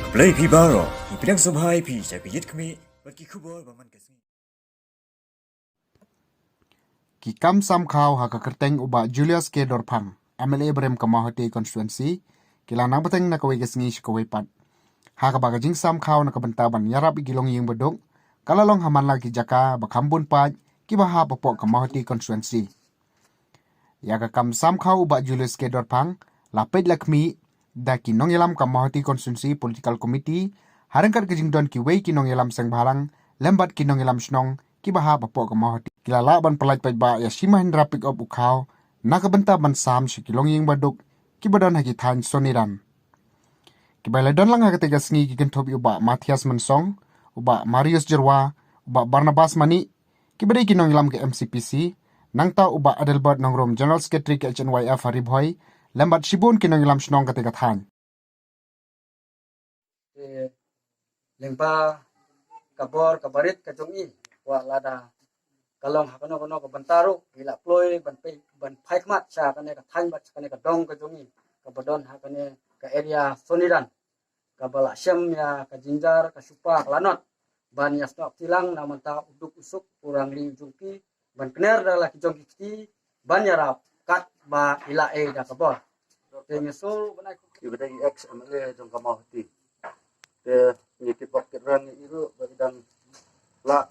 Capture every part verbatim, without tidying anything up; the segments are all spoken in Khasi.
Blei phi baroh, ngi pdiang sngewbha ïa phi sha ka Ïit Khmih bad ki khubor ba man ka sngi. Ki kam sam khaw ha ka kyrteng u Bah Julius K Dorphang, M L A barim ka Mawhati constituency, ki la nang bteng na kawei ka sngi sha kawei pat, ha kaba ka jingsam khaw na ka bynta ban ïarap ïa ki longïing baduk ka la long ha man la ki jaka ba kham bun paid kiba hap hapoh ka Mawhati constituency. Ïa ka kam sam khaw u Bah Julius K Dorphang la peit la khmih da ki nongïalam ka Mawhati Constituency Political Committee, ha ryngkat ka jingdon kiwei ki nongïalam seng bhalang lem bad ki nongïalam shnong kiba hap hapoh ka Mawhati. Ki la lah ban pyllait paidbah ïa shi mahindra pick up u khaw na ka bynta ban sam sha ki longïing baduk kiba don ha ki thaiñ Soniran. Kiba la don lang ha katei ka sngi ki kynthup ïa u Bah Mathias Mansong, u Bah Marius Jyrwa, u Bah Barnabas Manik, kiba dei ki nongïalam ka M C P C, nangta u Bah Adelbert Nongrum, General Secretary ka H N Y F ha Ri Bhoi, lem bad shibun ki nongïalam shnong katei ka thaiñ. Te lyngba ka bor ka barit ka jong i, wat lada ka long ha kano kano ka bynta ruh, i la kloi ban pei, ban phai khmat sha kane ka thaiñ bad sha kane ka dong ka jong i, kaba don ha kane ka area Soniran, kaba la shem ïa ka jynjar ka shupa ka lanot ban ïa snoh kti lang na ka bynta u duk u suk, u rangli u jong ki, ban kner da la ki jong ki kti ban ïarap katba i la ei da ka bor. Te ngi shu ban ai ki ba dei ex M L A jong ka Mawhati. Te ngi kit bok kit rang ïa i ruh ba i dang lah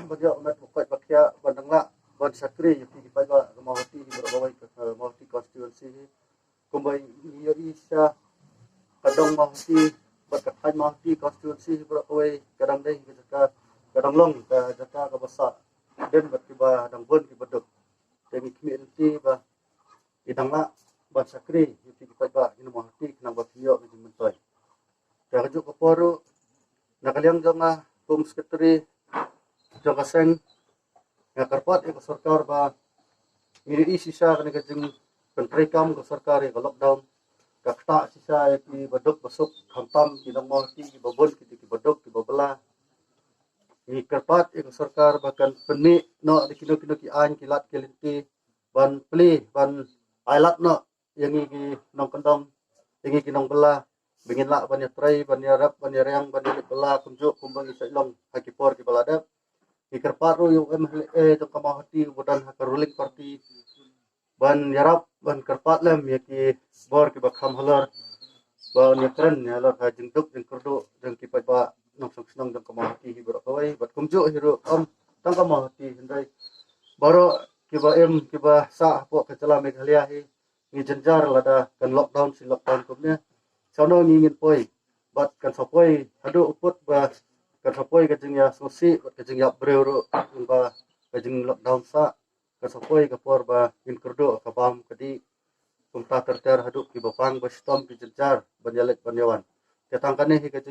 ban ïoh met ba koit ba khiah ban dang lah ban shakri ïa ki paidbah ka Mawhati hi baroh kawei ka, ka Mawhati constituency hi. Kumba ngi ïohi shisha, ka dong Mawhati bad ka thaiñ Mawhati constituency hi baroh kawei ka dang dei ka jaka, ka dang long ka jaka kaba sah dien bad kiba dang bun kiba duk. Te ngi khmih lynti ba i dang lah ban shakri ïa ki paidbah ki nong Mawhati khnang ba kin ïoh ka jingmyntoi. Te ha kajuh ka por ruh, na ka liang jong nga kum secretary jong ka seng, nga kyrpad ïa ka sorkar ba ngi ïohi shisha kane ka jingpyntreikam ka sorkar ïa ka lockdown ka ktah shisha ïa ki baduk basuk, khamtam ki nong Mawhati kiba bun, ki dei ki baduk kiba bylla. Ngi kyrpad ïa ka sorkar ba kan pynmih noh da kino kino ki aiñ, ki lad ki lynti ban plie, ban ai lad noh ïa ngi ki nongkyndong, ïa ngi ki nongbylla, ba ngin lah ban ïatrei, ban ïarep, ban ïariang, ban ïaleit bylla kumjuh kumba ngi shait long ha ki por kiba la dep. Ngi kyrpad ruh ïa u M L A jong ka Mawhati uba don ha ka ruling party ban ïarap, ban kyrpad lem ïa ki bor kiba kham halor, ban ïakren ïa halor ka jingduk jingkyrduh jong ki paidbah nongshong shnong jong ka Mawhati hi baroh kawei, bad kumjuh hi ruh ym tang ka Mawhati hynrei baroh kiba im kiba sah hapoh ka jylla Meghalaya hi. Ngi jynjar lada kan lockdown shi lockdown kumne, shano ngi ngin poi? Bad kan sa poi haduh u pud ba kan sa poi ka jingïasngewsih bad ka jingïap briew ruh, kumba ka jing lockdown sah, kan sa poi ka por ba ngin kyrduh ka bam ka dih, kumta ter ter haduh kiba pang ba shitom ki jynjar ban ïaleit ban ïawan. Te tang kane hi ka jing